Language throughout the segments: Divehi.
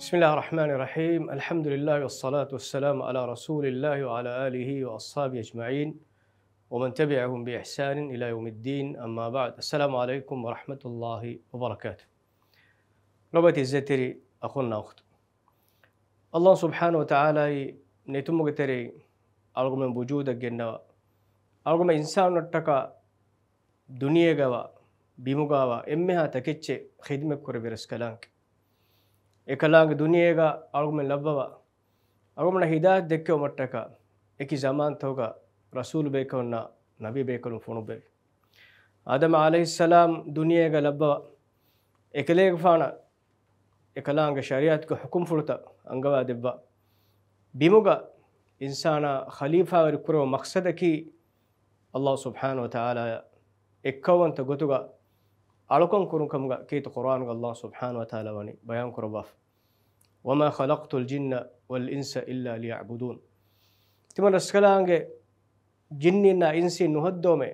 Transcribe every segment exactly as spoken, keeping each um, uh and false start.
بسم الله الرحمن الرحيم. الحمد لله والصلاة والسلام على رسول الله وعلى آله وأصحابه أجمعين ومن تبعهم بإحسان إلى يوم الدين. أما بعد. السلام عليكم ورحمة الله وبركاته. ލޮބުވެތި އިއްޒަތްތެރި އަޚުންނާ އުޚްތުން. އައްލާހު ސުބްޙާނަހު ވަތަޢާލާއީ ނެތުމުގެ ތެރެއިން އަޅުގަމެން ވުޖޫދަށް ގެންނަވާ، އަޅުގަމެން އިންސާނުންނަށްޓަކާ ދުނިޔޭގަވާ، ބިމުގަވާ އެންމެހާ ތަކެއްޗެއް ޚިދުމަތް ކުރެއްވި ރަސްކަލާނގެ. އެކަލާނގެ ދުނިޔޭގަ އަޅުގަމެން ލައްވަވާ، އަޅުގަމެންނަށް ހިދާޔަތް ދެއްކެވުމަށްޓަކާ، އެކި ޒަމާންތަކުގަ ރަސޫލު ބޭކަލުންނާ ނަބީ ބޭކަލުން ފޮނުއްވެވި. އާދަމް ޢަލައިހިއްސަލާމް ދުނިޔޭގަ ލައްވަވާ، އެކަލޭގެފާނަށް އެކަލާނގެ ޝަރީޢަތުގެ ޙުކުމްފުޅުތައް އަންގަވާ ދެއްވާ. ބިމުގަ އިންސާނާ ޚަލީފާވެރި ކުރެވުން މަޤްޞަދަކީ، އައްލާހު ސުބްޙާނަހު ވަތަޢާލާއަށް އެއްކައުވަންތަ ގޮތުގަ އަޅުކަން ކުރުން ކަމުގަ ކީރިތި ޤުރްއާނުގަ އައްލާހު ސުބްޙާނަހު ވަތަޢާލާ ވަނީ ބަޔާން ކުރައްވާފަ. وما خلقت الجن والإنس إلا ليعبدون. ތިމަން ރަސްކަލާނގެ ޖިންނީންނާ އިންސީން ނުހައްދަވަމޭ،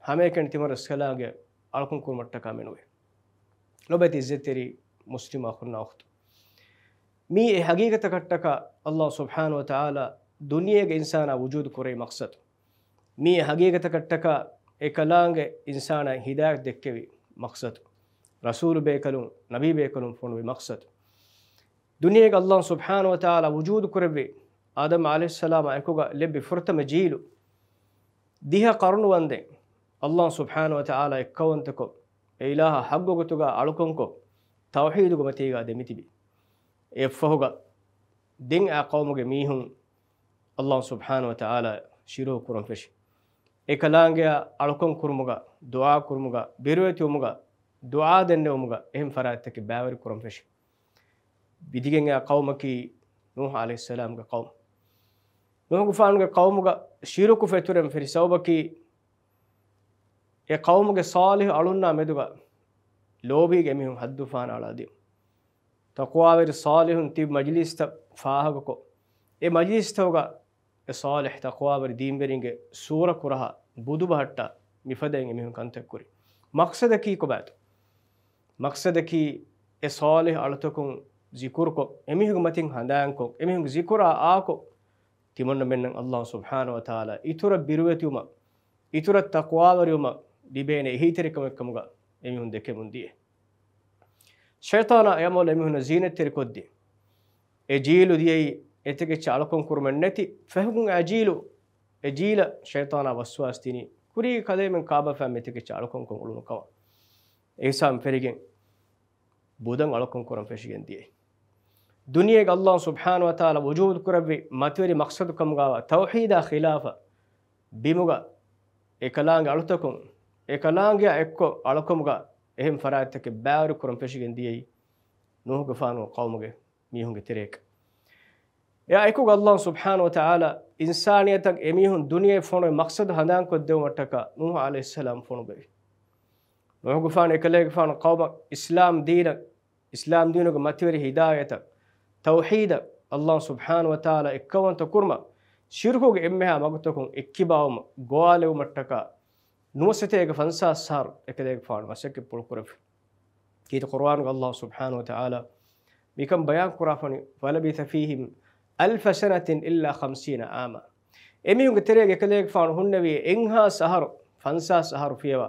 ހަމައެކަނި ތިމަން ރަސްކަލާނގެ އަޅުކަން ކުރުމަށްޓަކާ މެނުވޭ. ލޮބުވެތި އިއްޒަތްތެރި މުސްލިމް އަޚުންނާ އުޚްތުން. މީ އެ ހަގީގަތަކަށްޓަކާ އައްލާހު ސުބްޙާނަހު ވަތަޢާލާ ދުނިޔޭގަ އިންސާނާ ވުޖޫދު ކުރެއްވި މަޤްޞަދު. މީ އެ ހަގީގަތަކަށްޓަކާ އެކަލާނގެ އިންސާނާ ހިދާޔަތް ދެއްކެވި މަޤްޞަދު. ރަސޫލު ބޭކަލުން، ނަބީ ބޭކަލުން ފޮނުވި މަޤްޞަދު. ދުނިޔޭގަ އައްލާހު ސުބްޙާނަހު ވަތަޢާލާ ވުޖޫދު ކުރެއްވި އާދަމް ޢަލައިހިއްސަލާމާ އެކުގަ ލެއްވި ފުރަތަމަ ޖީލު. ދިހަ ޤަރުނު ވަންދެން އައްލާހު ސުބްޙާނަހު ވަތަޢާލާ އެއްކައުވަންތަކޮށް، އެ އިލާހަށް ޙައްޤު ގޮތުގަ އަޅުކަންކޮށް، ތައުޙީދުގެ މަތީގަ ދެމިތިބި. އެއަށްފަހުގަ ދެން އާ ޤައުމުގެ މީހުން އައްލާހު ސުބްޙާނަހު ވަތަޢާލާ ޝިރުކު ކުރަން ފެށި. އެކަލާނގެއާ އަޅުކަން ކުރުމުގަ، ދުޢާ ކުރުމުގަ، ބިރުވެތިވުމުގަ، ދުޢާ ދެންނެވުމުގަ އެހެން ފަރާތްތަކެއް ބައިވެރި ކުރަން ފެށި. ވިދިގެން އާ ޤައުމަކީ ނޫޙު ޢަލައިހިއްސަލާމްގެ ޤައުމު. ނޫޙުގެފާނުގެ ޤައުމުގަ ޝިރުކު ފެތުރެން ފެށި ސަބަބަކީ، އެ ޤައުމުގެ ޞާލިޙު އަޅުންނާ މެދުގަ ލޯބީގެ އެމީހުން ޙައްދުފަހަނަ އަޅާދިން. ތަޤްވާވެރި ޞާލިޙުން ތިބި މަޖިލީސްތައް ފާހަގަކޮށް، އެ މަޖިލީސްތަކުގަ އެ ޞާލިޙު ތަޤްވާވެރި ދީންވެރިންގެ ސޫރަ ކުރަހާ ބުދުބަހައްޓާ މިފަދައިން އެމީހުން ކަންތައް ކުރި. މަޤްޞަދަކީ ކޮބާތޯ؟ މަޤްޞަދަކީ އެ ޞާލިޙު އަޅުތަކުން ޒިކުރުކޮށް، އެމީހުންގެ މަތިން ހަނދާންކޮށް، އެމީހުންގެ ޒިކުރާ އާކޮށް، ތިމަންނަމެންނަށް އައްލާހު ސުބްޙާނަހު ވަތަޢާލާ އިތުރަށް ބިރުވެތިވުމަށް، އިތުރަށް ތަޤްވާވެރިވުމަށް ލިބޭނެ އެހީތެރިކަމެއްކަމުގަ އެމީހުން ދެކެމުން ދިޔަ. ޝައިޠާނާ އެ ޢަމަލު އެމީހުންނަށް ޒީނަތްތެރިކޮށްދިން. އެ ޖީލު ދިޔައީ އެތަކެއްޗަށް އަޅުކަން ކުރުމެއް ނެތި ފެހުގުން އައި ޖީލު، އެ ޖީލަށް ޝައިޠާނާ ވަސްވާސް ދިނީ، ކުރީގެ ކަލޭމެން ކާބަފާ މިތަކެއްޗަށް އަޅުކަންކޮށް އުޅުނު ކަމަށް. އެހިސާބުން ފެށިގެން ބުދަށް އަޅުކަން ކުރަން ފެށިގެން ދިޔައީ. ދުނިޔޭގަ އައްލާހު ސުބްޙާނަހު ވަތަޢާލާ ވުޖޫދު ކުރެއްވި މަތިވެރި މަޤްޞަދު ކަމުގައިވާ ތައުޙީދާ ޚިލާފަށް ބިމުގަ އެކަލާނގެ އަޅުތަކުން، އެކަލާނގެއާ އެއްކޮށް އަޅުކަމުގަ އެހެން ފަރާތްތަކެއް ބައިވެރި ކުރަން ފެށިގެން ދިޔައީ ނޫޙުގެފާނު ޤައުމުގެ މީހުންގެ ތެރޭގަ. އެއާ އެކުގަ އައްލާހު ސުބްޙާނަހު ވަތަޢާލާ އިންސާނިއްޔަތަށް އެމީހުން ދުނިޔެ ފޮނުވި މަޤްޞަދު ހަނދާންކޮށްދެވުމަށްޓަކާ ނޫޙު ޢަލައިހިއްސަލާމް ފޮނުއްވެވި. ނޫޙުގެފާނު އެކަލޭގެފާނު ޤައުމަށް އިސްލާމް ދީނަށް، އިސްލާމް ދީނުގެ މަތިވެރި ހިދާޔަތަށް، ތައުޙީދަށް، އައްލާހު ސުބްޙާނަހު ވަތަޢާލާ އެއްކައުވަންތަ ކުރުމަށް، ޝިރުކުގެ އެންމެހާ މަގުތަކުން އެއްކިބާވުމަށް ގޮވާލެވުމަށްޓަކާ ނުވަސަތޭކަ ފަންސާސް އަހަރު އެކަލޭގެފާނު މަސައްކަތްޕުޅު ކުރެއްވި. ކީރިތި ޤުރުއާނުގަ އައްލާހު ސުބްޙާނަހު ވަތަޢާލާ މިކަން ބަޔާން ކުރާފަނި، ولبث فيهم ألف سنة إلا خمسين عاما. އެމީހުންގެ ތެރޭގަ އެކަލޭގެފާނު ހުންނެވި އެއްހާސް އަހަރު، ފަންސާސް އަހަރު ފިޔަވާ،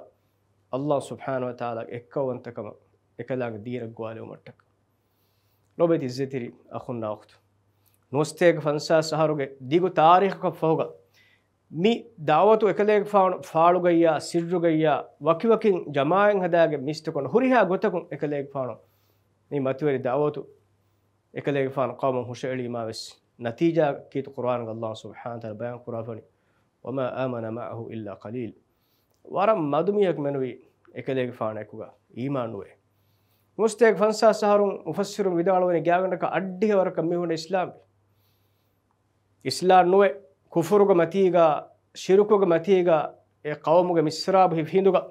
އައްލާހު ސުބްޙާނަހު ވަތަޢާލާގެ އެއްކައުވަންތަކަމަށް އެކަލާނގެ ދީނަށް ގޮވާލެވުމަށްޓަކާ. ލޮބުވެތި އިއްޒަތްތެރި އަޚުންނާ އުޚްތުން، ނުވަސަތޭކަ ފަންސާސް އަހަރުގެ ދިގު ތާރީޚަކަށް ފަހުގަ، މި ދަޢުވަތު އެކަލޭގެފާނު ފާޅުގައްޔާ، ސިއްރުގައްޔާ، ވަކިވަކިން ޖަމާޢަތް ހަދާގެން މީސްތަކުން ހުރިހާ ގޮތަކުން އެކަލޭގެފާނު މި މަތިވެރި ދަޢުވަތު އެކަލޭގެފާނު ޤައުމަށް ހުށައެޅީމާ ވެސް، ނަތީޖާ ކީރިތި ޤުރުއާނުގަ އައްލާހު ސުބްޙާނަހު ވަތަޢާލާ ބަޔާން ކުރާފަނި، وما آمن معه إلا قليل. ވަރަށް މަދު މީހަކު މެނުވީ އެކަލޭގެފާނާ އެކުގަ އީމާން ނުވޭ. ނުވަސަތޭކަ ފަންސާސް އަހަރުން މުފައްސިރުން ވިދާޅުވަނީ ގާތްގަނޑަކަށް އައްޑިހަ ވަރަކަށް މީހުންނަށް އިސްލާމްވި. އިސްލާމް ނުވެ، ކުފުރުގެ މަތީގަ، ޝިރުކުގެ މަތީގަ، އެ ޤައުމުގެ މިސްރާބު ހިފި ހިނދުގަ،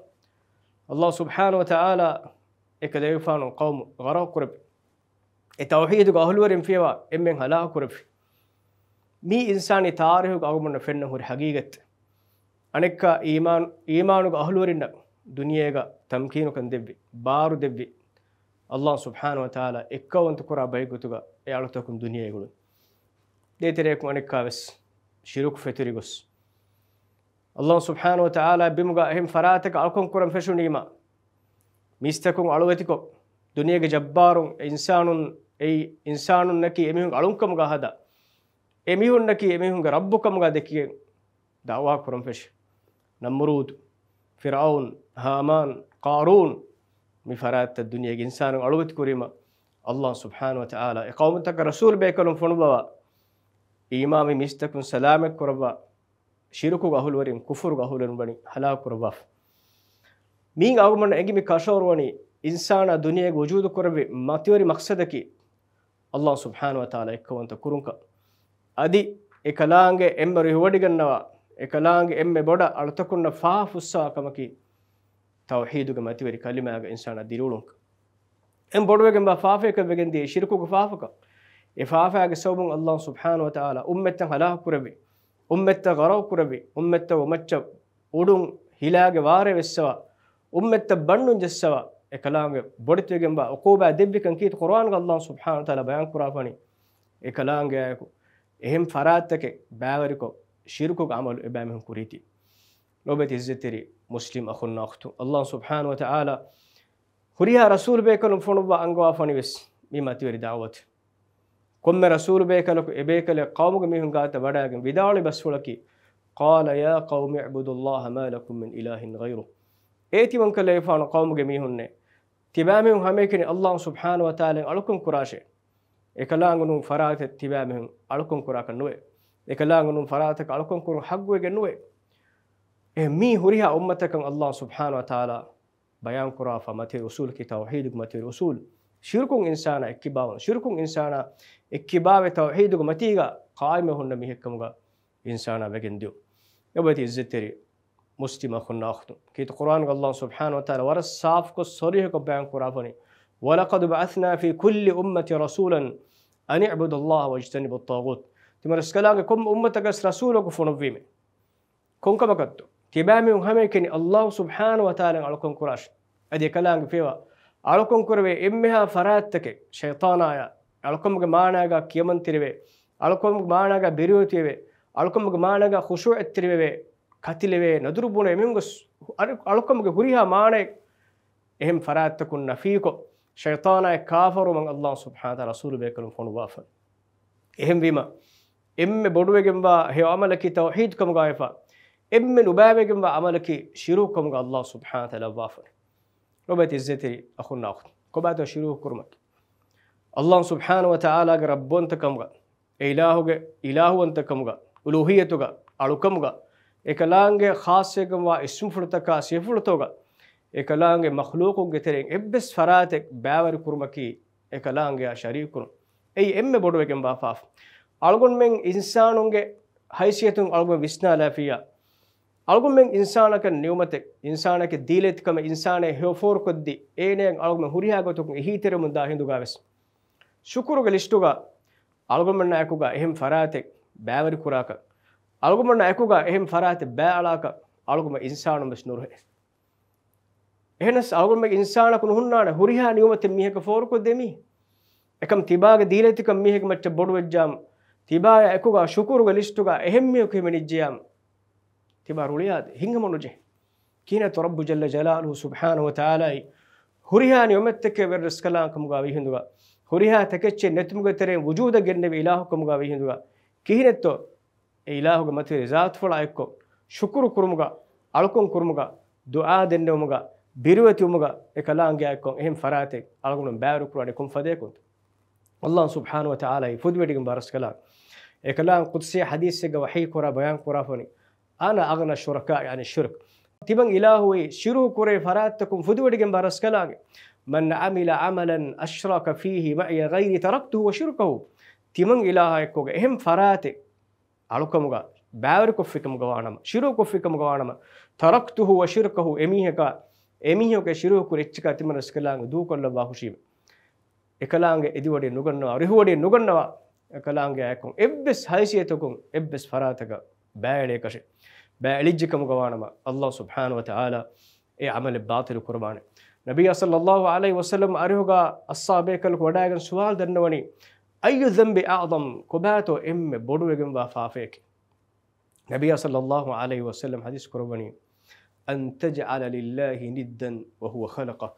އައްލާހު ސުބްޙާނަހު ވަތަޢާލާ އެކަލޭގެފާނު ޤައުމު ޣަރަޤު ކުރެއްވި. އެ ތައުޙީދުގެ އަހުލުވެރިން ފިޔަވާ އެންމެން ހަލާކު ކުރެއްވި. މީ އިންސާނީ ތާރީޚުގަ އަޅުގަނޑަށް ފެންނަ ހުރި ހަގީގަތެއް. އަނެއްކާ އީމާން، އީމާނުގެ އަހުލުވެރިންނަށް ދުނިޔޭގަ ތަމްކީނުކަން ދެއްވި، ބާރު ދެއްވި، އައްލާހު ސުބްޙާނަހު ވަތަޢާލާ އެއްކައުވަންތަ ކުރާ ބައެއް ގޮތުގަ އެ އަޅުތަކުން ދުނިޔޭގަ އުޅުން. ދޭތެރެއަކުން އަނެއްކާވެސް ޝިރުކު ފެތުރި ގޮސް، އައްލާހު ސުބްޙާނަހު ވަތަޢާލާ ބިމުގަ އެހެން ފަރާތަކަށް އަޅުކަން ކުރަން ފެށުނީމަ، މީސްތަކުން އަޅުވެތިކޮށް، ދުނިޔޭގެ ޖައްބާރުން އެ އިންސާނުން، އެއީ އިންސާނުންނަކީ އެމީހުން އަޅުންކަމުގަ ހަދާ، އެމީހުންނަކީ އެމީހުންގެ ރައްބުކަމުގަ ދެކިގެން ދަޢުވާ ކުރަން ފެށި. ނަމްރޫދު، ފިރްޢައުން، ހާމާން، ޤާރޫން، މި ފަރާތްތައް ދުނިޔޭގެ އިންސާނުން އަޅުވެތި ކުރީމަ، އައްލާހު ސުބްޙާނަހު ވަތަޢާލާ އެ ޤައުމުތަކަށް ރަސޫލު ބޭކަލުން ފޮނުއްވަވާ، އީމާންވި މީސްތަކުން ސަލާމަތް ކުރައްވާ، ޝިރުކުގެ އަހުލުވެރިން، ކުފުރުގެ އަހުލުވެރިން ވަނީ ހަލާކު ކުރައްވާފަ. މީން އަޅުގަނޑަށް އެނގި މި ކަށަވަރު ވަނީ އިންސާނާ ދުނިޔޭގަ ވުޖޫދު ކުރެއްވި މަތިވެރި މަޤްޞަދަކީ، އައްލާހު ސުބްޙާނަހު ވަތަޢާލާ އެއްކައުވަންތަ ކުރުންކަން. އަދި އެކަލާނގެ އެންމެ ރިހުވަޑިގަންނަވާ، އެކަލާނގެ އެންމެ ބޮޑަށް އަޅުތަކުންނަށް ފާހަ ފުއްސަވާ ކަމަކީ، ތައުޙީދުގެ މަތިވެރި ކަލިމާގަ އިންސާނާ ދިރިއުޅުންކަން. އެން ބޮޑުވެގެންވާ ފާފައަކަށް ވެގެންދިޔަ ޝިރުކުގެ ފާފަކަން. އެ ފާފައިގެ ސަބަބުން އައްލާހު ސުބްޙާނަހު ވަތަޢާލާ އުއްމަތްތައް ހަލާކު ކުރެއްވި، އުއްމަތްތައް ޣަރަޤު ކުރެއްވި، އުއްމަތްތައް މައްޗަށް އުޑުން ހިލާގެ ވާރޭ ވެއްސަވާ، އުއްމަތްތައް ބަންޑުން ޖެއްސަވާ، އެކަލާނގެ ބޮޑެތިވެގެންވާ ޢުޤޫބާތް ދެއްވިކަން ކީރިތި ޤުރުއާންގަ އައްލާހު ސުބްޙާނަހު ވަތަޢާލާ ބަޔާން ކުރާފަނީ. އެކަލާނގެއާއެކު އެހެން ފަރާތްތަކެއް ބައިވެރިކޮށް، ޝިރުކުގެ ޢަމަލު އެބައިމީހުން ކުރީތީ. ލޯބިވެތި ޢިއްޒަތްތެރި މުސްލިމް އަޚުންނާ އުޚްތުން، އައްލާހު ސުބްޙާނަހު ވަތަޢާލާ ހުރިހާ ރަސޫލު ބޭކަލުން ފޮނުއްވާ އަންގަވާފަނިވެސް މި މަތިވެރި ދަޢުވަތު. ކޮންމެ ރަސޫލު ބޭކަލަކު އެބޭކަލެއް ޤައުމުގެ މީހުން ގާތަށް ވަޑައިގެން ވިދާޅުވި ބަސްފުޅަކީ، قال يا قوم اعبدوا الله ما لكم من إله غيره. އޭ ތިމަންކަލޭގެފާނު ޤައުމުގެ މީހުންނޭ، ތިބާމީހުން ހަމައެކަނި އައްލާހު ސުބްޙާނަހު ވަތަޢާލާއަށް އަޅުކަން ކުރާށޭ. އެކަލާނގެ ނޫން ފަރާތެއް ތިބާމީހުން އަޅުކަން ކުރާކަށް ނުވޭ. އެކަލާނގެ ނޫން ފަރާތަކަށް އަޅުކަން ކުރުން ޙައްޤުވެގެން ނުވޭ. އެ މީ ހުރިހާ އުއްމަތަކަށް އައްލާހު ސުބްޙާނަހު ވަތަޢާލާ ބަޔާން ކުރާފަ މަތިވެރި އުޞޫލަކީ ތައުޙީދުގެ މަތިވެރި އުޞޫލު. ޝިރުކުން އިންސާނާ އެއްކިބާވުން. ޝިރުކުން އިންސާނާ އެއްކިބާވެ ތައުޙީދުގެ މަތީގަ ޤާއިމެއް ހުންނަ މީހެއްކަމުގަ އިންސާނާ ވެގެން ދިޔުން. ލޯބިވެތި ޢިއްޒަތްތެރި މުސްލިމް އަޚުންނާ އުޚްތުން، ކީރިތި ޤުރުއާންގަ އައްލާހު ސުބްޙާނަހު ވަތަޢާލާ ވަރަށް ސާފުކޮށް ޞަރީޙުކޮށް ބަޔާން ކުރާފަނީ، ولقد بعثنا في كل أمة رسولا أن اعبدوا الله واجتنبوا الطاغوت. ތިމަން ރަސްކަލާނގެ ކޮންމެ އުއްމަތަކަސް ރަސޫލަކު ފޮނުއްވީމޭ. ކޮންކަމަކަށްތޯ؟ ތިބާމީހުން ހަމައެކަނި އައްލާހު ސުބްޙާނަހު ވަތަޢާލާއަށް އަޅުކަން ކުރާށި. އަދި އެކަލާނގެ ފޭވާ އަޅުކަން ކުރެވޭ އެންމެހާ ފަރާތްތަކެއް ޝައިޠާނާޔާ، އަޅުކަމުގެ މާނާގަ ކިޔަމަންތެރިވޭ، އަޅުކަމުގެ މާނާގަ ބިރުވެތިވެވޭ، އަޅުކަމުގެ މާނާގަ ޚުޝޫޢަތްތެރިވެވޭ، ކަތިލެވޭ، ނަދުރު ބުނެ އެމީހުންގެ ސު-، އަޅު-، އަޅުކަމުގެ ހުރިހާ މާނައެއް އެހެން ފަރާތްތަކުން ނަފީކޮށް، ޝައިޠާނާއެއް ކާފަރުވުމަށް އައްލާހު ސުބްޙާނަހު ވަތަޢާލާ ރަސޫލު ބޭކަލުން ފޮނުއްވާފަ. އެހެންވީމަ، އެންމެ ބޮޑުވެގެންވާ ހެޔޮ ޢަމަލަކީ ތައުޙީދު ކަމުގައިފަ، އެންމެ ނުބައިވެގެންވާ ޢަމަލަކީ ޝިރުކު ކަމުގަ އައްލާހު ސުބްޙާނަހު ވަތަޢާލާ އައްވާފަ. ލޯބިވެތި ޢިއްޒަތްތެރި އަޚުންނާ އުޚްތުން، ކޮބާތޯ ޝިރުކު ކުރުމަކީ؟ އައްލާހު ސުބްޙާނަހު ވަތަޢާލާގެ ރައްބުވަންތަކަމުގަ، އެ އިލާހުގެ އިލާހުވަންތަކަމުގަ، އުލޫހިއްޔަތުގަ، އަޅުކަމުގަ، އެކަލާނގެ ޚާއްޞަވެގެންވާ އިސްމުފުޅުތަކާ ސިފަފުޅުތަކުގަ، އެކަލާނގެ މަޚްލޫޤުންގެ ތެރެއިން އެއްވެސް ފަރާތެއް ބައިވެރި ކުރުމަކީ، އެކަލާނގެއާ ޝަރީކުނު. އެއީ އެންމެ ބޮޑުވެގެންވާ ފާފަ. އަޅުގަނޑުމެން އިންސާނުންގެ ހައިސިއްޔަތުން އަޅުގަނޑު ވިސްނާލާފިއްޔާ، އަޅުގަނޑުމެން އިންސާނަކަށް ނިޢުމަތެއް، އިންސާނަކަށް ދީލަތިކަމެއް، އިންސާނާ ހެޔޮފޯރުކޮށްދީ، އޭނައަށް އަޅުގަނޑުމެން ހުރިހާ ގޮތަކުން އެހީތެރިވަމުންދާ ހިނދުގަ ވެސް، ޝުކުރުގެ ލިސްޓުގަ އަޅުގަނޑުމެންނާ އެކުގަ އެހެން ފަރާތެއް ބައިވެރިކުރާކަށް، އަޅުގަނޑުމެންނާ އެކުގަ އެހެން ފަރާތެއް ބައިއަޅާކަށް، އަޅުގަނޑުމެން އިންސާނުން ވެސް ނުރުހޭ. އެހެނަސް އަޅުގަނޑުމެން އިންސާނަކު ނުހުންނާނެ ހުރިހާ ނިޢުމަތެއް މީހަކަށް ފޯރުކޮށްދޭ މީ. އެކަމް ތިބާގެ ދީލަތިކަން މީހެއްގެ މައްޗަށް ބޮޑުވެއްޖާމު، ތިބާޔާ އެކުގަ ޝުކުރުގެ ލިސްޓުގަ އެހެން މީހަކު ހިމެނިއްޖެޔާމު، ތިބާ ރުޅިއާދޭ، ހިތްހަމަނުޖެހޭ. ކިހިނެއްތޯ ރައްބު ޖައްލަ ޖަލާލުހު ސުބްޙާނަހު ވަތަޢާލާއީ ހުރިހާ ނިޢުމަތްތަކެއް ވެރި ރަސްކަލާނގެ ކަމުގަ ވީ ހިނދުގަ، ހުރިހާ ތަކެއްޗެއް ނެތުމުގެ ތެރެއިން ވުޖޫދަށް ގެންނެވި އިލާހު ކަމުގަ ވީ ހިނދުގަ، ކިހިނެއްތޯ އެ އިލާހުގެ މަތިވެރި ޒާތުފުޅާ އެއްކޮށް، ޝުކުރު ކުރުމުގަ، އަޅުކަން ކުރުމުގަ، ދުޢާ ދެންނެވުމުގަ، ބިރުވެތިވުމުގަ، އެކަލާނގެއާ އެއްކޮށް އެހެން ފަރާތެއް އަޅުގަނޑު ބައިވެރި ކުރާނީ ކޮން ފަދަޔަކުންތޯ؟ އައްލާހު ސުބްޙާނަހު ވަތަޢާލާއީ ފުދިވެޑިގެންވާ ރަސްކަލާނގެ. އެކަލާނގެ ޤުދުސީ ޙަދީޘެއްގަ ވަޙީ ކުރާ ބަޔާން ކުރާފަނީ، أنا أغنى الشركاء عن الشرك. ތިމަން އިލާހުއީ ޝިރުކު ކުރޭ ފަރާތްތަކުން ފުދިވެޑިގެންވާ ރަސްކަލާނގެ. من عمل عملا أشرك فيه معي غيري تركته وشركه. ތިމަން އިލާހާ އެއްކޮށް އެހެން ފަރާތެއް އަޅުކަމުގަ ބައިވެރިކޮށްފިކަމުގަ ވާނަމަ، ޝިރުކު ކޮށްފިކަމުގަ ވާނަމަ، تركته وشركه، އެމީހަކާ، އެމީހަކު ޝިރުކު ކުރި އެއްޗަކާ ތިމަން ރަސްކަލާނގެ ދޫކޮށްލައްވާ ހުށީމެ. އެކަލާނގެ އެދިވަޑި ނުގަންނަވާ، ރިހުވަޑި ނުގަންނަވާ، އެކަލާނގެ އެކު އެއްވެސް ހައިސިއްޔަތަކުން އެއްވެސް ފަރާތަކަށް ބައިއެޅޭކަށެއް، ބައިއެޅިއްޖެކަމުގަ ވާނަމަ، އައްލާހު ސުބްޙާނަހު ވަތަޢާލާ އެ ޢަމަލެއް ބާޠިލު ކުރުވާނެ. ނަބިއްޔާ ޞައްލައްލާހު ޢަލައިހި ވަސައްލަމް އަރިހުގަ އަޞްޙާބޭކަލަކު ވަޑައިގެން ސުވާލު ދަންނަވަނީ، أي الذنب أعظم؟ ކޮބާތޯ އެންމެ ބޮޑުވެގެންވާ ފާފަޔަކީ؟ ނަބިއްޔާ ޞައްލައްލާހު ޢަލައިހި ވަސައްލަމް ޙަދީޘް ކުރައްވަނީ، أن تجعل لله ندا وهو خلقك.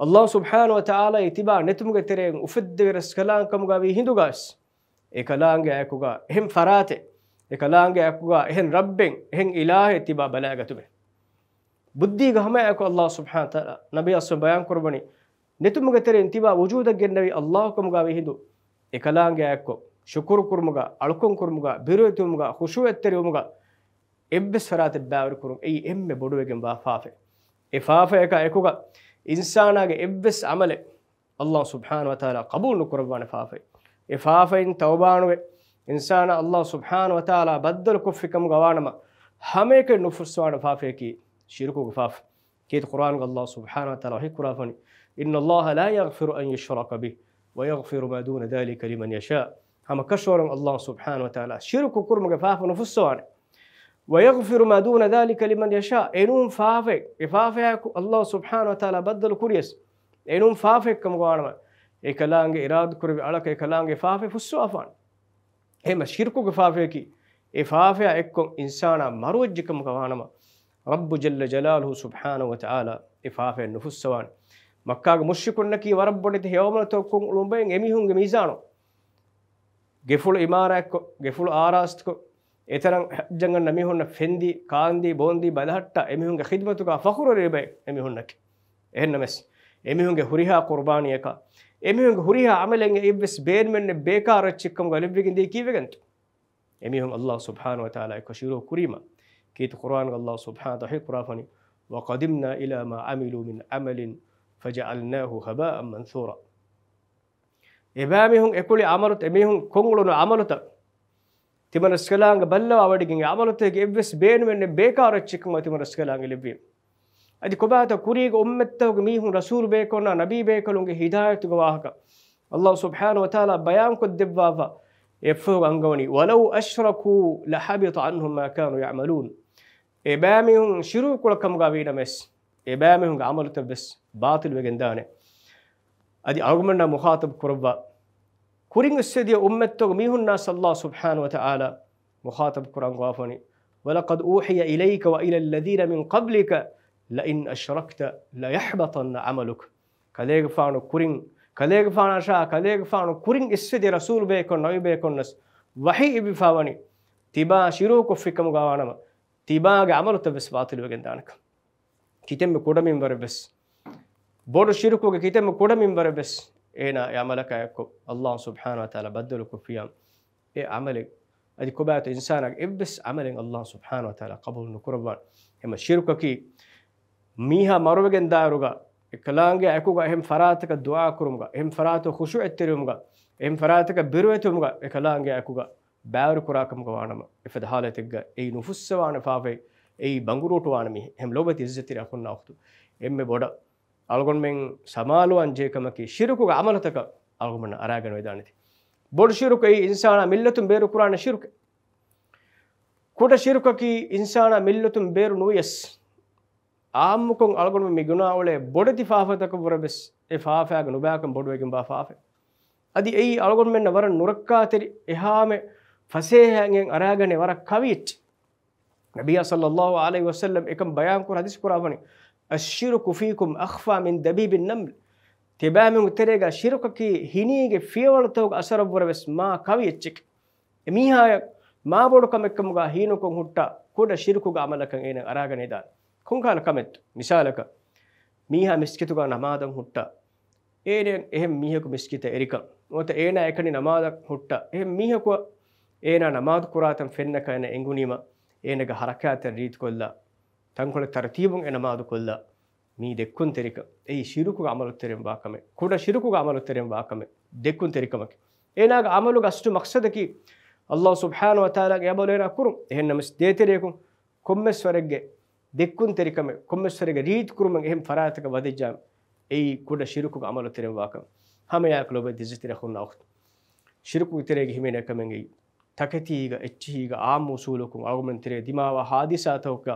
ﷲ ސުބްޙާނަހު ވަތަޢާލާ ތިބާ ނެތުމުގެ ތެރެއިން އުފެއްދެވި ރަސްކަލާނގެކަމުގަ ވީ ހިނދުގަސް، އެކަލާނގެ އެކުގަ އެހެން ފަރާތެއް، އެކަލާނގެ އެކުގަ އެހެން ރައްބެއް، އެހެން އިލާހެއް ތިބާ ބަލައިގަތުމެ. ބުއްދީގަ ހަމައެކު ﷲ ސުބްޙާނަހު ވަތަޢާލާ ނަބިއްޔާ ބަޔާން ކުރައްވަނީ، ނެތުމުގެ ތެރެއިން ތިބާ ވުޖޫދަށް ގެންނެވި ﷲ ކަމުގަ ވީ ހިނދު، އެކަލާނގެ އެއްކޮށް، ޝުކުރު ކުރުމުގަ، އަޅުކަން ކުރުމުގަ، ބިރުވެތިވުމުގަ، ޚުޝޫޢަތްތެރިވުމުގަ، އެއްވެސް ފަރާތެއް ބައިވެރިކުރުން އެއީ އެންމެ ބޮޑުވެގެންވާ ފާފައެއް. އެ ފާފަޔަކާ އެކުގަ އިންސާނާގެ އެއްވެސް ޢަމަލެއް ﷲ ސުބްޙާނަހު ވަތަޢާލާ ޤަބޫލު ނުކުރައްވާނެ ފާފައެއް. އެ ފާފައިން ތައުބާނުވެ، އިންސާނާ ﷲ ސުބްޙާނަހު ވަތަޢާލާ ބައްދަލު ކޮށްފި ކަމުގަ ވާނަމަ، ހަމައެކަނި ނުފުއްސަވާނެ ފާފަޔަކީ ޝިރުކުގެ ފާފަ. ކީރިތި ޤުރްއާނުގަ ﷲ ސުބްޙާނަހު ވަތަޢާލާ ވަޙީ ކުރާފަނީ، إن الله لا يغفر أن يشرك به ويغفر ما دون ذلك لمن يشاء. ހަމަ ކަށަވަރުން ﷲ ސުބްޙާނަހު ވަތަޢާލާ ޝިރުކު ކުރުމުގެ ފާފަ ނުފުއްސަވާނެ. ويغفر ما دون ذلك لمن يشاء. އެނޫން ފާފައެއް، އެ ފާފަޔާއެކު ﷲ ސުބްޙާނަހު ވަތަޢާލާ ބައްދަލު ކުރިޔަސް، އެނޫން ފާފައެއް ކަމުގަ ވާނަމަ، އެކަލާނގެ އިރާދަކުރެއްވި އަޅަކަށް އެކަލާނގެ ފާފަ ފުއްސަވާފާނެ. އެހެންމަ ޝިރުކުގެ ފާފަޔަކީ، އެ ފާފަޔާ އެއްކޮށް އިންސާނާ މަރުވެއްޖެ ކަމުގަ ވާނަމަ، ރައްބު ޖައްލަ ޖަލާލުހު ސުބްޙާނަހު ވަތަޢާލާ އެ ފާފަޔަށް ނުފުއްސަވާނެ. މައްކާގެ މުޝްރިކުންނަކީ ވަރަށް ބޮޑެތި ހެޔޮއަމަލުތަކުން އުޅުނބައިން އެމީހުންގެ މީޒާނު. ގެފުޅު އިމާރާތްކޮށް، ގެފުޅު އާރާސްތުކޮށް، އެތަނަށް ހައްޖަށް އަންނަ މީހުންނަށް ފެންދި، ކާންދީ، ބޯންދީ ބަލަހައްޓާ އެމީހުންގެ ޚިދްމަތުގަ ފަޚުރުވެރިވެ އެމީހުންނަކީ. އެހެންނަމަވެސް، އެމީހުންގެ ހުރިހާ ޤުރުބާނީއަކާ، އެމީހުންގެ ހުރިހާ ޢަމަލެއް އެއްވެސް ބޭނުމެއްނެތް ބޭކާރު އެއްޗެއްކަމުގަ ލެއްވިގެން ދިޔައީ ކީއްވެގެންތޯ؟ އެމީހުން ﷲ ސުބްޙާނަހު ވަތަޢާލާ އެއްކޮށް ޝިރުކު ކުރީމަ، ކީރިތި ޤުރްއާނުގަ ﷲ ސުބްޙާނަހު ވަތަޢާލާ ވަޙީ ކުރާފަނީ، وقدمنا إلى ما عملوا من عمل فجعلناه هباء منثورا. އެބައިމީހުން އެކުޅި ޢަމަލުތައް، އެމީހުން ކޮށްއުޅުނު ޢަމަލުތައް، ތިމަން ރަސްކަލާނގެ ބައްލަވާވަޑިގެން އެ ޢަމަލުތަކެއް އެއްވެސް ބޭނުމެއްނެތް ބޭކާރު އެއްޗެއްކަމަށް ތިމަން ރަސްކަލާނގެ ލެއްވީ. އަދި ކޮބާތޯ ކުރީގެ އުއްމަތްތަކުގެ މީހުން ރަސޫލު ބޭކަލުންނާ ނަބީ ބޭކަލުންގެ ހިދާޔަތުގެ ވާހަކަ ﷲ ސުބްޙާނަހު ވަތަޢާލާ ބަޔާންކޮށްދެއްވާފަ އެއަށްފަހު އަންގަވަނީ، ولو أشركوا لحبط عنهم ما كانوا يعملون. އެބައިމީހުން ޝިރުކު ކުޅަ ކަމުގަ ވީނަމަވެސް، އެބައިމީހުންގެ ޢަމަލުތައްވެސް ބާޠިލުވެގެންދާނެ. އަދި އަޅުގަނޑުމެންނާ މުޚާޠަބު ކުރައްވާ، ކުރިން އިސްވެދިޔަ އުއްމަތްތަކުގެ މީހުންނާ ﷲ ސުބްޙާނަހު ވަތަޢާލާ މުޚާޠަބު ކުރަން ގޮވާފަނީ، ولقد أوحي إليك وإلى الذين من قبلك لئن أشركت ليحبطن عملك. ކަލޭގެފާނު ކުރިން، ކަލޭގެފާނަށާ، ކަލޭގެފާނު ކުރިން އިސްވެދިޔަ ރަސޫލު ބޭކަލުން، ނަބީ ބޭކަލުންނަސް ވަޙީ އިއްވިފާވަނީ، ތިބާ ޝިރުކު ކޮށްފިކަމުގަ ވާނަމަ، ތިބާގެ ޢަމަލުތައްވެސް ބާޠިލުވެގެން ދާނެކަން. ކިތަންމެ ކުޑަ މިންވަރެއްވެސް، ބޮޑު ޝިރުކުގެ ކިތަންމެ ކުޑަ މިންވަރެއްވެސް، އޭނާ އެ ޢަމަލަކާ އެއްކޮށް، ﷲ ސުބްޙާނަހު ވަތަޢާލާ ބައްދަލުކޮށްފިޔާ، އެ ޢަމަލެއް އަދި ކޮބާތޯ އިންސާނާގެ އެއްވެސް ޢަމަލެއް ﷲ ސުބްޙާނަހު ވަތަޢާލާ ޤަބޫލު ނުކުރައްވާނެ. އެހެންމަ ޝިރުކަކީ މީހާ މަރުވެގެން ދާއިރުގަ، އެކަލާނގެ އެކުގަ އެހެން ފަރާތަކަށް ދުޢާ ކުރުމުގަ، އެހެން ފަރާތަށް ޚުޝޫޢަތްތެރިވުމުގަ، އެހެން ފަރާތަކަށް ބިރުވެތިވުމުގަ، އެކަލާނގެ އެކުގަ ބައިވެރިކުރާ ކަމުގަ ވާނަމަ، އެފަދަ ޙާލަތެއްގަ އެއީ ނުފުއްސަވާނެ ފާފައެއް، އެއީ ބަނގުރޫޓުވާނެ މީހެއް. އެހެން ލޯބިވެތި ޢިއްޒަތްތެރި އަޚުންނާ އުޚްތުން، އެންމެ ބޮޑަށް އަޅުގަނޑުމެން ސަމާލުވާން ޖެހޭ ކަމަކީ، ޝިރުކުގެ ޢަމަލުތަކަށް އަޅުގަނޑުމެންނަށް އަރާގަނެވިދާނެތީ. ބޮޑު ޝިރުކު އެއީ އިންސާނާ މިއްލަތުން ބޭރު ކުރާނެ ޝިރުކެއް. ކުޑަ ޝިރުކަކީ އިންސާނާ މިއްލަތުން ބޭރު ނުވިޔަސް، ޢާއްމުކޮށް އަޅުގަނޑުމެން މި ގުނާ އުޅޭ ބޮޑެތި ފާފަތަކަށްވުރެވެސް، އެ ފާފައިގެ ނުބައިކަން ބޮޑުވެގެންވާ ފާފައެއް. އަދި އެއީ އަޅުގަނޑުމެންނަށް ވަރަށް ނުރައްކާތެރި، އެހާމެ ފަސޭހައިން އަރާގަނެ ވަރަށް ކަވި އެއްޗެއް. ނަބިއްޔާ ޞައްލައްލާހު ޢަލައިހި ވަސައްލަމް އެކަން ބަޔާންކުރ ޙަދީޘް ކުރާފަނި، الشرك فيكم أخفى من دبيب النمل. ތިބާމެންގެ ތެރޭގަ ޝިރުކަކީ ހިނީގެ ފިޔަވަޅުތަކުގެ އަސަރަށްވުރެވެސް މާ ކަވި އެއްޗެކެ. އެ މީހާޔަށް މާބޮޑު ކަމެއްކަމުގަ ހީނުކޮށް ހުއްޓާ ކުޑަ ޝިރުކުގެ ޢަމަލަކަށް އޭނަ އަރާގަނެދާނެ. ކޮންކަހަލަ ކަމެއްތޯ؟ މިސާލަކަށް، މީހާ މިސްކިތުގަ ނަމާދަށް ހުއްޓާ، އޭނަ އެހެން މީހަކު މިސްކިތަށް އެރިކަން ނުވަތަ އޭނާ އެކަނި ނަމާދަށް ހުއްޓާ، އެހެން މީހަކު އޭނާ ނަމާދު ކުރާތަން ފެންނަކަށް އޭނަ އެނގުނީމަ، އޭނަގެ ޙަރަކާތްތައް ރީތިކޮށްލާ، ތަންކޮޅެއް ތަރުތީބުން އެ ނަމާދު ކޮށްލާ، މީ ދެއްކުންތެރިކަން. އެއީ ޝިރުކުގެ ޢަމަލުތެރެއިން ވާ ކަމެއް. ކުޑަ ޝިރުކުގެ ޢަމަލުތެރެއިން ވާ ކަމެއް. ދެއްކުންތެރިކަމަކީ. އޭނާގެ ޢަމަލުގެ އަސްލު މަޤްޞަދަކީ، ﷲ ސުބްޙާނަހު ވަތަޢާލާގެ ޢަމަލު އޭނާ ކުރުން. އެހެންނަމަވެސް ދޭތެރެއަކުން ކޮންމެސް ވަރެއްގެ ދެއްކުންތެރިކަމެއް، ކޮންމެސް ވަރެއްގެ ރީތި ކުރުމެއް އެހެން ފަރާތަކަށް ވަދެއްޖާމަ، އެއީ ކުޑަ ޝިރުކުގެ ޢަމަލުތެރެއިން ވާ ކަމެއް. ހަމައެއާއެކު ލޯބިވެތި ޢިއްޒަތްތެރި އަޚުންނާ އުޚްތުން، ޝިރުކުގެ ތެރޭގަ ހިމެނޭ ކަމެއް އެއީ، ތަކެތީގަ، އެއްޗިހީގަ، ޢާއްމު އުޞޫލަކުން އަޅުގަނޑުމެން ތެރޭ ދިމާވާ ޙާދިސާތަކުގަ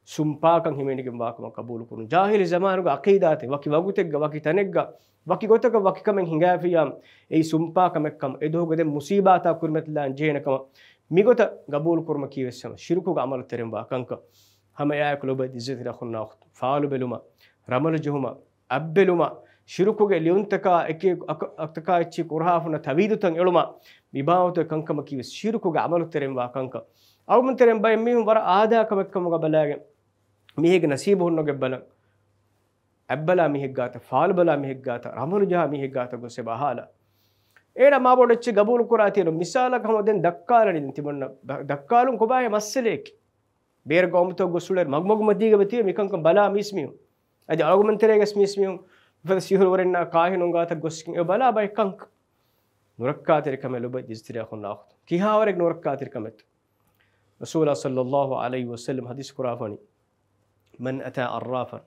ސުންޕާކަން ހިމެނިގެން ވާކަމަށް ޤަބޫލުކުރުން. ޖާހިލީ ޒަމާނުގެ ޢަޤީދާތެއް ވަކި ވަގުތެއްގަ، ވަކި ތަނެއްގަ، ވަކި ގޮތަކަށް ވަކި ކަމެއް ހިނގާފިޔާ، އެއީ ސުންޕާ ކަމެއްކަމަށް، އެ ދުވަހުގެ ދެން މުސީބާތާ ކުރިމަތިލާން ޖެހޭނެ ކަމަށް މިގޮތަށް ޤަބޫލުކުރުމަކީ ވެސް ހަމަ ޝިރުކުގެ ޢަމަލުތެރެއިން ވާ ކަންކަން. ހަމަ އެއާއެކު ލޮބުވެތި ޢިއްޒަތްތެރި އަޚުންނާ އުޚްތުން، ފާލުބެލުމަށް، ރަމަލުޖެހުމަށް، އަތްބެލުމަށް، ޝިރުކުގެ ލިޔުންތަކާ އެކި އަކަ-، އަތަކާ އެއްޗިހި ކުރުހާފުނަށް ތަވީދުތައް އެޅުމަށް، މިބާވަތުގެ ކަންކަމަކީ ވެސް ޝިރުކުގެ ޢަމަލުތެރެއިން ވާ ކަންކަން. އަޅުގަނޑު ތެރެއިން ބައެއް މީހުން ވަރަށް އާދައިގެ ކަމެއް ކަމުގަ ބަލާގެން، މީހެއްގެ ނަސީބު ހުންނަގެން ބަލަން، އަތްބަލާ މީހެއް ގާތަށް، ފާލުބަލާ މީހެއް ގާތަށް، ރަމަލު ޖަހާ މީހެއް ގާތަށް ގޮސް އެބަ އަހާލާ. އޭނަ މާބޮޑު އެއްޗެއް ގަބޫލު ކުރާތީ އޭރު. މިސާލަކަށް ހަމަ ދެން ދައްކާލަނީ ދެން ތިމަންނަ ދަ-، ދައްކާލުން ކޮބާހޭ މައްސަލައެކޭ. ބޭރަށް ގައުމުތަކަށް ގޮސް އުޅޭ މަގުމަގު މަތީގަ ތިބެ މިކަންކަން ބަލާ މީސްމީހުން. އަދި އަޅުގަނޑުމެން ތެރޭގަސް މީސްމީހުން އުފަދަ ސިހުރުވެރިންނާ ކާހިނުން ގާތަށް ގޮސްގެން އެ ބަލާ ބައެއް ކަންކަން. ނުރައްކާތެރި ކަމެއް ލޮބުވެތި ޢިއްޒަތްތެރި އަޚުންނާ އުޚްތުން. ކިހާވަރެއް ނުރައްކާތެރި ކަމެއްތޯ؟ ރަސޫލާ ޞައްލައްލާހު ޢަލައިހި ވަސައްލަމަ ޙަދީޘް ކުރާފަނީ، من أتى عرافا،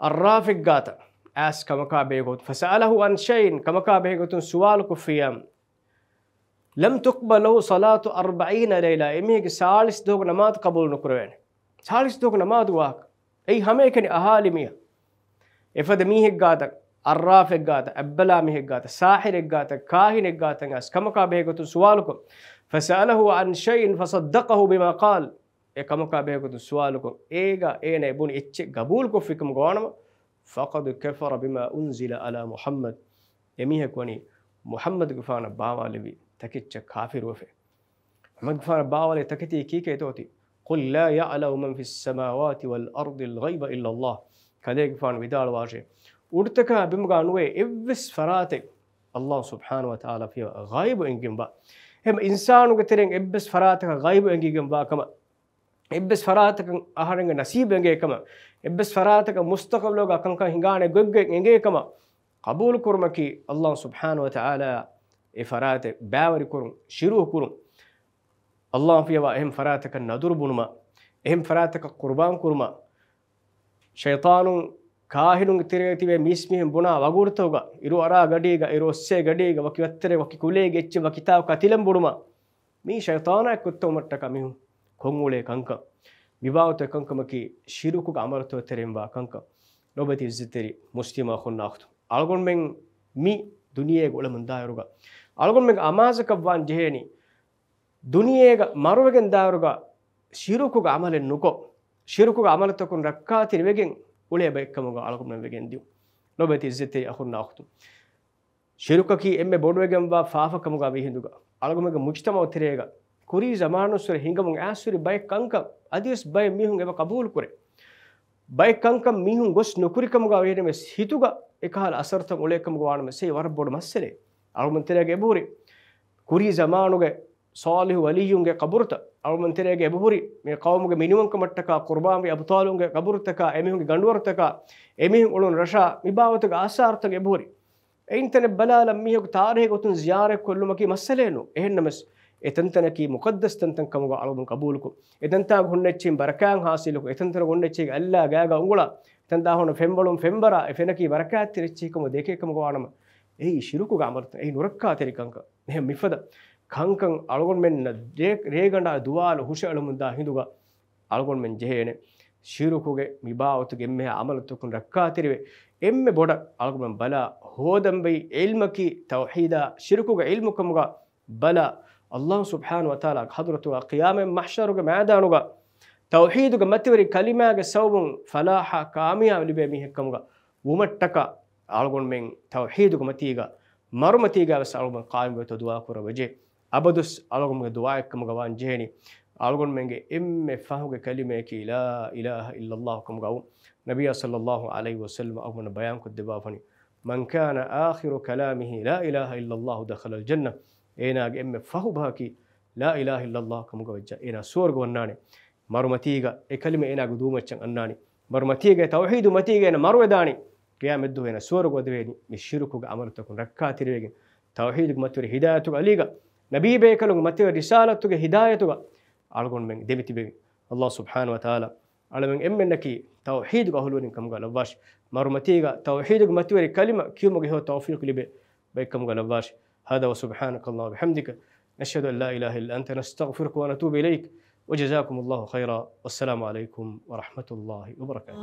ޢައްރާފެއްގާތަށް އައިސް ކަމަކާ ބެހޭގޮތުން، فسأله عن شيء، ކަމަކާ ބެހޭގޮތުން ސުވާލު ކޮށްފިއްޔާ، لم تقبل له صلاة أربعين ليلة، އެމީހެއްގެ ސާޅީސް ދުވަހުގެ ނަމާދު ޤަބޫލު ނުކުރެވޭނެ. ސާޅީސް ދުވަހުގެ ނަމާދު ވާހަކަ. އެއީ ހަމައެކަނި އަހާލި މީހާ. އެފަދަ މީހެއްގާތަށް، ޢައްރާފެއްގާތަށް، އަތްބަލާ މީހެއްގާތަށް، ސާޙިރެއްގާތަށް، ކާހިނެއްގާތަށް އައިސް ކަމަކާ ބެހޭގޮތުން ސުވާލުކޮށް، فسأله عن شيء فصدقه بما قال، އެ ކަމަކާ ބެހޭގޮތުން ސުވާލުކޮށް، އޭގަ އޭނަ އެ ބުނި އެއްޗެއް ގަބޫލުކޮށްފިކަމުގަ ވާނަމަ، فقد كفر بما أنزل على محمد، އެމީހަކު ވަނީ މުޙައްމަދުގެފާނަށް ބާވާލެއްވި ތަކެއްޗަށް ކާފިރުވެފަ. މުޙައްމަދުގެފާނަށް ބާވާލެއްވި ތަކެތީ ކީކޭތޯ އޮތީ؟ قل لا يعلم من في السماوات والأرض الغيب إلا الله. ކަލޭގެފާނު ވިދާޅުވާށޭ، އުޑުތަކާ ބިމުގާ ނުވޭ އެއްވެސް ފަރާތެއް ﷲ ސުބްޙާނަހޫ ވަތަޢާލާ ފިޔަވާ ޣައިބު އެނގިގެންވާ. އެހެން އިންސާނުގެ ތެރެއިން އެއްވެސް ފަރާތަކަށް ޣައިބު އެނގިގެންވާ ކަމަށް، އެއްވެސް ފަރާތަކަށް އަހަރެންގެ ނަސީބު އެނގޭ ކަމަށް، އެއްވެސް ފަރާތަކަށް މުސްތަޤުބަލުގަ ކަންކަން ހިނގާނެ ގޮތްގޮތް އެނގޭ ކަމަށް ޤަބޫލު ކުރުމަކީ ﷲ ސުބްޙާނަހޫ ވަތަޢާލާ އެ ފަރާތެއް ބައިވެރިކުރުން، ޝިރުކު ކުރުން. ﷲ ފިޔަވާ އެހެން ފަރާތަކަށް ނަދުރު ބުނުމަށް، އެހެން ފަރާތަކަށް ޤުރުބާން ކުރުމަށް، ޝައިޠާނުން ކާހިނުންގެ ތެރޭގަ ތިބޭ މީސްމީހުން ބުނާ ވަގުތުތަކުގަ، އިރު އަރާ ގަޑީގަ، އިރު އޮއްސޭ ގަޑީގަ، ވަކި ވައްތަރެއް، ވަކި ކުލައެއްގެ އެއްޗެއް ވަކިތާކު ކަތިލަން ބުނުމަށް، މީ ޝައިޠާނާ އެއްކޮށްތައް ވުމަށްޓަކާ މީހުން ކޮށްއުޅޭ ކަންކަން. މިބާވަތުގެ ކަންކަމަކީ ޝިރުކުގެ ޢަމަލުތައް ތެރެއިން ވާ ކަންކަން. ލޮބުވެތި ޢިއްޒަތްތެރި މުސްލިމް އަޚުންނާ އުޚްތުން، އަޅުގަނޑުމެން މި ދުނިޔޭގަ އުޅެމުންދާއިރުގަ އަޅުގަނޑުމެންގެ އަމާޒަކަށް ވާން ޖެހޭނީ، ދުނިޔޭގަ މަރުވެގެން ދާއިރުގަ ޝިރުކުގެ ޢަމަލެއް ނުކޮށް، ޝިރުކުގެ ޢަމަލުތަކުން ރައްކާތެރިވެގެން އުޅޭ ބައެއްކަމުގަ އަޅުގަނޑުމެން ވެގެން ދިޔުން. ލޮބުވެތި ޢިއްޒަތްތެރި އަޚުންނާ އުޚްތުން، ޝިރުކަކީ އެންމެ ބޮޑުވެގެންވާ ފާފަކަމުގަ ވީ ހިނދުގަ، އަޅުގަނޑުމެންގެ މުޖްތަމަޢު ތެރޭގަ ކުރީ ޒަމާނުއްސުރެ ހިނގަމުން އައިސްހުރި ބައެއް ކަންކަން އަދިވެސް ބައެއް މީހުން އެބަ ޤަބޫލުކުރޭ. ބައެއް ކަންކަން މީހުން ގޮސް ނުކުރިކަމުގަ ވީނަމަވެސް ހިތުގަ އެކަހަލަ އަސަރުތައް އުޅޭކަމުގަ ވާނަމަވެސް އެއީ ވަރަށް ބޮޑު މައްސަލައެއް. އަޅުގަނޑު ތެރޭގަ އެބަހުރި ކުރީ ޒަމާނުގެ ޞާލިޙު ވަލިއްޔުންގެ ޤަބުރުތައް، އަޅުގަނޑު ތެރޭގަ އެބަހުރި މި ޤައުމުގެ މިނިވަންކަމަށްޓަކާ ޤުރުބާންވި އަބުޠާލުންގެ ޤަބުރުތަކާ، އެމީހުންގެ ގަނޑުވަރުތަކާ، އެމީހުން އުޅުނު ރަށާ، މިބާވަތުގެ އާސާރުތައް އެބަހުރި. އެއިން ތަނެއް ބަލާލަން މީހަކު ތާރީޚް ގޮތުން ޒިޔާރަތް ކޮށްލުމަކީ މައްސަލައެއް ނޫން. އެހެންނަމަވެސް، އެ ތަންތަނަކީ މުޤައްދަސް ތަންތަން ކަމުގަ އަޅުގަނޑު ޤަބޫލުކޮށް، އެ ތަންތާގަ ހުންނަ އެއްޗެހިން ބަރަކާތް ޙާޞިލުކޮށް، އެ ތަންތަނަށް އޮންނަ އެއްޗެހިގެ އަލްލާ ގާގަ އުނގުޅާ، އެ ތަންތާ ހުންނަ ފެންވަޅުން ފެންވަރާ، އެ ފެނަކީ ބަރަކާތްތެރި އެއްޗެހިކަމަށް ދެކޭ ކަމުގަ ވާނަމަ، އެއީ ޝިރުކުގެ ޢަމަލުތައް، އެއީ ނުރައްކާތެރި ކަންކަން. އެހެން މިފަދަ ކަންކަން އަޅުގަނޑުމެންނަށް ރޭ-، ރޭގަނޑާ ދުވާލު ހުށައެޅުމުންދާ ހިނދުގަ، އަޅުގަނޑުމެން ޖެހޭނެ ޝިރުކުގެ މިބާވަތުގެ އެންމެހާ ޢަމަލުތަކުން ރައްކާތެރިވެ، އެންމެ ބޮޑަށް އަޅުގަނޑުމެން ބަލާ ހޯދަންވީ ޢިލްމަކީ ތައުޙީދާ ޝިރުކުގެ ޢިލްމު ކަމުގަ ބަލާ، ﷲ ސުބްޙާނަހޫ ވަތަޢާލާގެ ޙަޟްރަތުގަ ޤިޔާމަތް މަޙްޝަރުގެ މައިދާނުގަ ތައުޙީދުގެ މަތިވެރި ކަލިމާގެ ސަބަބުން ފަލާޙާ ކާމިޔާބު ލިބޭ މީހެއްކަމުގަ ވުމަށްޓަކާ އަޅުގަނޑުމެން ތައުޙީދުގެ މަތީގަ މަރުމަތީގަ ވެސް އަޅުގަނޑު ޤާއިމްވެތޯ ދުޢާ ކުރަން ވެޖެ. އަބަދުވެސް އަޅުގަނޑުމެންގެ ދުޢާއެއްކަމުގަ ވާން ޖެހޭނީ، އަޅުގަނޑުމެންގެ އެންމެ ފަހުގެ ކަލިމަޔަކީ ލާ އިލާހަ އިއްލައްލާހު ކަމުގަ ވުން. ނަބިއްޔާ ޞައްލައްލާހު ޢަލައިހި ވަސައްލަމަ އަޅުގަނޑަށް ބަޔާންކޮށް ދެއްވާފަނި، من كان آخر كلامه لا إله إلا الله دخل الجنة. އޭނާގެ އެންމެ ފަހު ބަހަކީ ލާ އިލާހަ އިއްލައްލާހު ކަމުގަ ވެއްޖާ، އޭނާ ސުވަރުގެ ވަންނާނެ. މަރުމަތީގަ އެ ކަލިމަ އޭނާގެ ދޫމައްޗަށް އަންނާނެ. މަރުމަތީގަ ތައުޙީދު މަތީގަ އޭނަ މަރުވެދާނެ. ޤިޔާމަތްދުވަހު އޭނަ ސުވަރުގެ ވަދެވޭނީ މި ޝިރުކުގެ ޢަމަލުތަކުން ރައްކާތެރިވެގެން، ތައުޙީދުގެ މަތިވެރި ހިދާޔަތުގެ އަލީގަ، ނަބީ ބޭކަލުންގެ މަތިވެރި ރިސާލަތުގެ ހިދާޔަތުގަ އަޅުގަނޑުމެން ދެމިތިބެގެން. ﷲ ސުބްޙާނަހޫ ވަތަޢާލާ އަޅަމެން އެންމެންނަކީ ތައުޙީދުގެ އަހުލުވެރިން ކަމުގަ ލައްވާށި. މަރުމަތީގަ ތައުޙީދުގެ މަތިވެރި ކަލިމަ ކިޔުމުގެ ހެޔޮ ތައުފީޤު ލިބޭ ބައެއްކަމުގަ ލައްވާށި. هذا وسبحانك اللهم وبحمدك، نشهد أن لا إله إلا أنت، نستغفرك ونتوب إليك. وجزاكم الله خيرا. والسلام عليكم ورحمة الله وبركاته.